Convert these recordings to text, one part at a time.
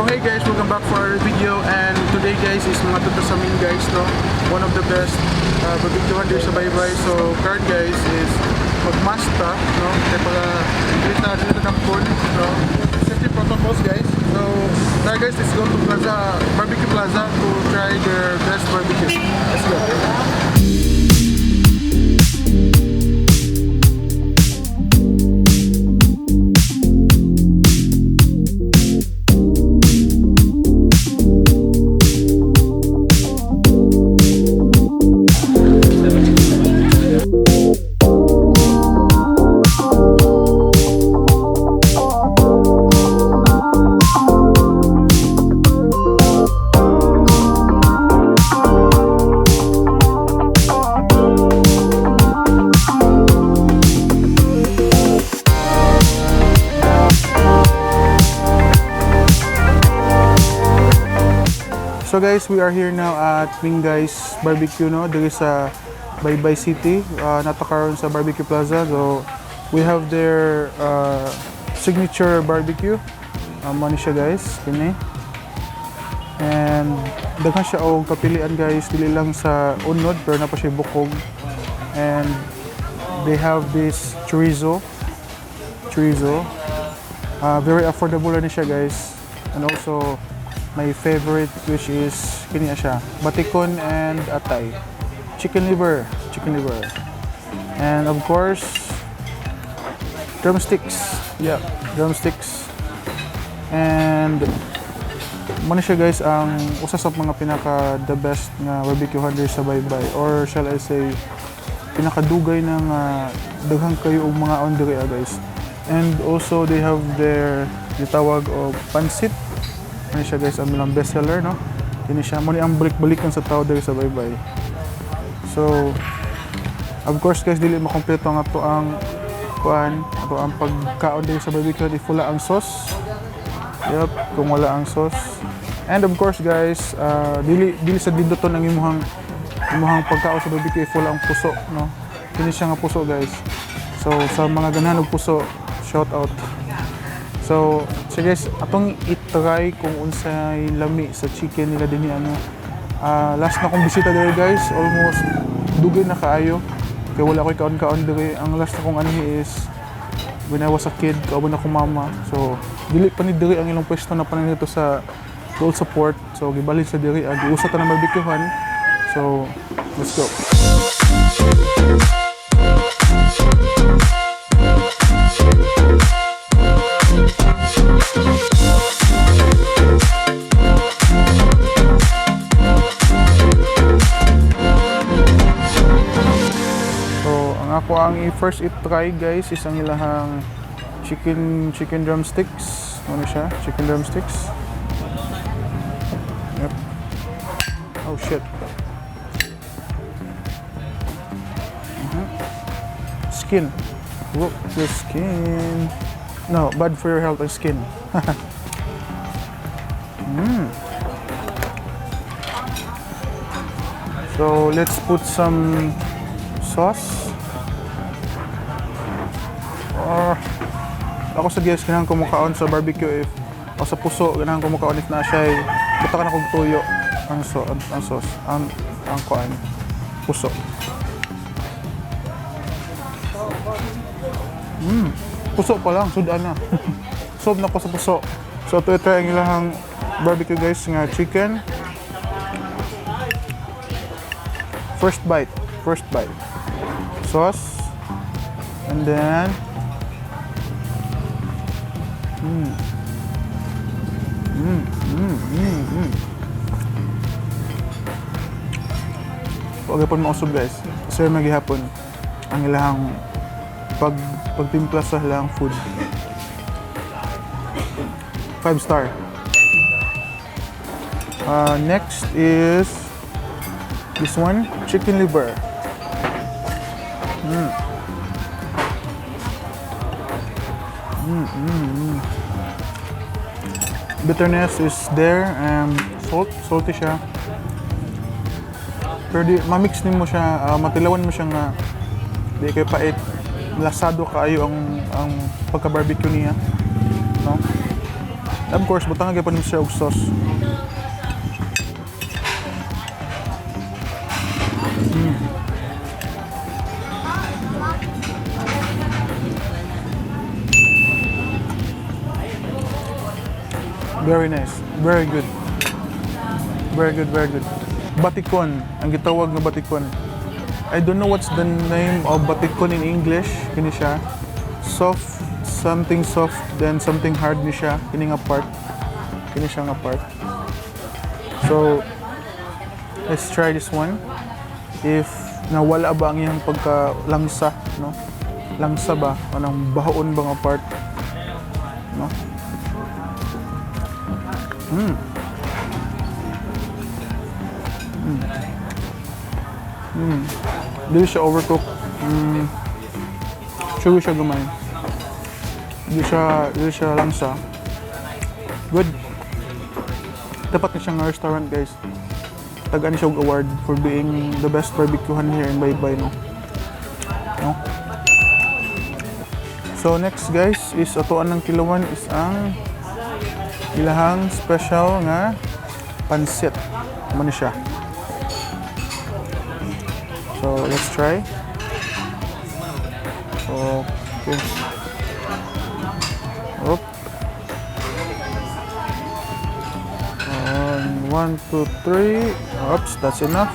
So hey guys, welcome back for our video, and today guys is mga tuto sa main guys, no? One of the best barbecue hunter sa Baybay. So karon guys is magmasta, no? Kaya pala dito dito dakpon, no? Safety protocols, guys. So now guys, let's go to Plaza Barbecue Plaza to try their best barbecue. Let's go. So guys, we are here now at Mingay's Barbecue, no? Diri sa Baybay City, naa ta karon sa Barbecue Plaza. So we have their signature barbecue. Mao ni siya guys, kini. And daghan siya og kapilian guys, dili lang sa unod pero naa pa siya bukog. And they have this chorizo. Chorizo. Very affordable na siya guys. And also my favorite, which is kini na siya, batikon and atay. Chicken liver, chicken liver. And of course, drumsticks. Yeah, drumsticks. And mao siya guys ang usa sa mga pinaka the best nga barbecue hunter sa Baybay, or shall I say pinakadugay ng daghan kayo og mga on diri ah, guys. And also they have their gitawag og pansit. Ano siya guys, ang ilang best seller, no? Kini siya, mao ni ang balik-balikan sa tao diri sa Baybay. So, of course guys, dili makompleto ang ato ang kuan, ato ang pagkaon diri sa barbecue if wala ang sauce. Yep, kung wala ang sauce. And of course guys, dili dili sa dindoton ang imuhang pagkaon sa barbecue if wala ang puso, no? Kini siya nga puso guys. So sa mga ganahan og puso, shout out. So, so guys, atong i-try kung unsay lami sa chicken nila dinhi ano. Ah, last na kong bisita diri guys, almost dugay na kaayo. Kay wala ko'y kaon-kaon diri. Ang last na kong anhi is when I was a kid, kauban akong mama. So, dili pa ni diri ang ilang pwesto na pa nito sa Gold Support. So, gibalhin sa diri, ah, giusa ta na barbecuehan. So, let's go. So, ang ako ang i-first i-try guys is ang ilahang chicken chicken drumsticks. Ano siya? Chicken drumsticks. Yep. Oh shit. Skin. Look, the skin. No, bad for your health ang skin. So, let's put some sauce. Oh, ako sa guys, ganahan ko mukaon sa barbecue if o sa puso, ganahan ko mukaon if na siya buta ka na kog tuyo ang so ang sauce, ang kuan puso. Puso pa lang, sudan na. Sob na ko sa puso. So ito try ang ilahang barbecue guys nga chicken. First bite, first bite. Sauce. And then Wag gihapon mausog guys. Sir magihapon ang ilahang pagtimpla sa ilang food. 5 star. Next is this one, chicken liver. Bitterness is there and salt, salty siya. Pero di, ma-mix nimo siya, matilawan mo siya nga di kay pait. Lasado kaayo ang pagka-barbecue niya. No? Of course, butang gyapon nimo siya og sauce. Very nice. Very good. Very good, very good. Batikon. Ang gitawag nga batikon. I don't know what's the name of batikon in English. Kini siya. Soft, something soft, then something hard ni siya. Kini nga part. Kini siya nga part. So, let's try this one. If nawala ba ang iyang pagka-langsa, no? Langsa ba? Anong bahoon ba nga part? No? Dili siya overcook. Chewy siya gamay. Dili siya langsa. Good. Dapat na siyang restaurant, guys. Tagaan siya og award for being the best barbecuehan here in Baybay, no? No? So next, guys, is atoan ng kilawan is ang ilahang special nga pansit. Mao ni siya. So let's try. Okay. Op. And one, two, three. Oops, that's enough.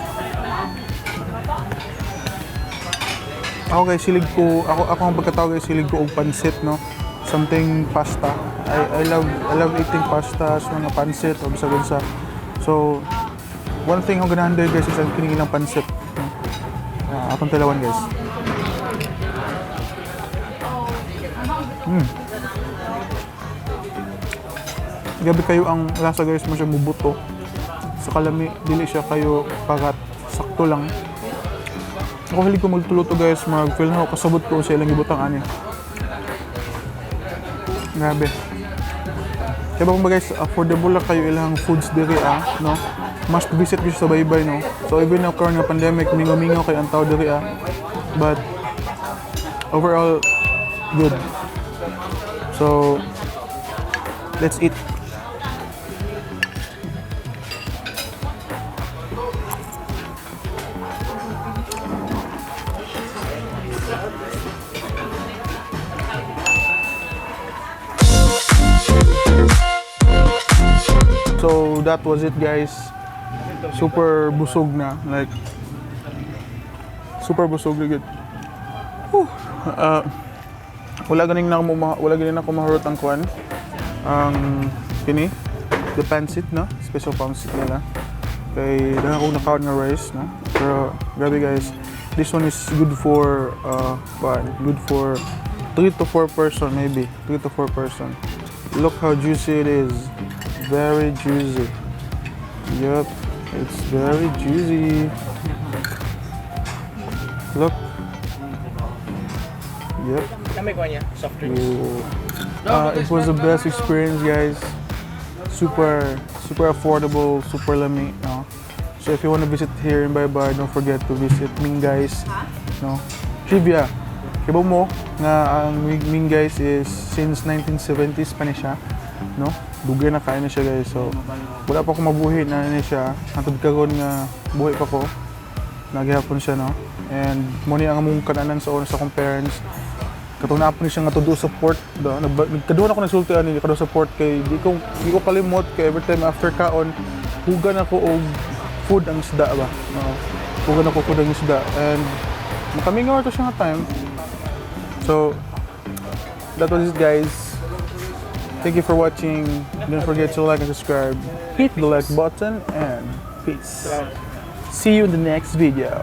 Ako guys, hilig ko, ako ang pagkatao guys, hilig ko og pansit, no? Something pasta. I love eating pasta, sa mga pansit o bisag unsa. So, one thing akong ganahan diri, guys, is ang kining ilang pansit, no? Atong tilawan, guys. Grabe kayo ang lasa, guys, mo siya mubuto. Sa kalami, dili siya kayo pagat. Sakto lang. Ako hilig ko magtuluto, guys, mag feel na ako kasabot ko sa ilang gibutang ani. Grabe. Kaya ba guys, affordable lang kayo ilang foods diri ah, no? Must visit gyud sa Baybay, no? So even now karon nga pandemic, mingaw-mingaw kay ang tao diri ah. But overall good. So let's eat. So that was it, guys. Super busog na, like super busog gud. Whew. Wala ganing na ako mahurot ang kuan. Ang kini, the pancit, no? Special pancit nila. Kay daghan akong nakaon nga rice, no? Pero grabe guys, this one is good for kuan, good for 3 to 4 person maybe, 3 to 4 person. Look how juicy it is. Very juicy. Yep, it's very juicy. Look. Yep. Kami ko niya, soft drinks. Ooh. It was the best experience, guys. Super, super affordable, super lami. No? So if you want to visit here in Baybay, don't forget to visit Minggay's. No? Trivia. Kibaw mo nga ang Minggay's is since 1970s pa ni siya. No? Dugay na kain na siya, guys. So wala pa ko mabuhi na ni siya. Hangtod karon nga buhi pa ko. Naghihapon siya, no? And mo ni ang among kananan sa una sa akong parents. Katong naa pa ni siya nga tudo sa port do. Nagkaduha na ako nagsulti ani kadto sa port kay di ko kalimot kay every time after kaon hugan ako og food ang isda ba. No. Hugan ako food ang isda and makamingaw to siya nga time. So that was it, guys. Thank you for watching. Don't forget to like and subscribe. Hit the like button and peace. See you in the next video.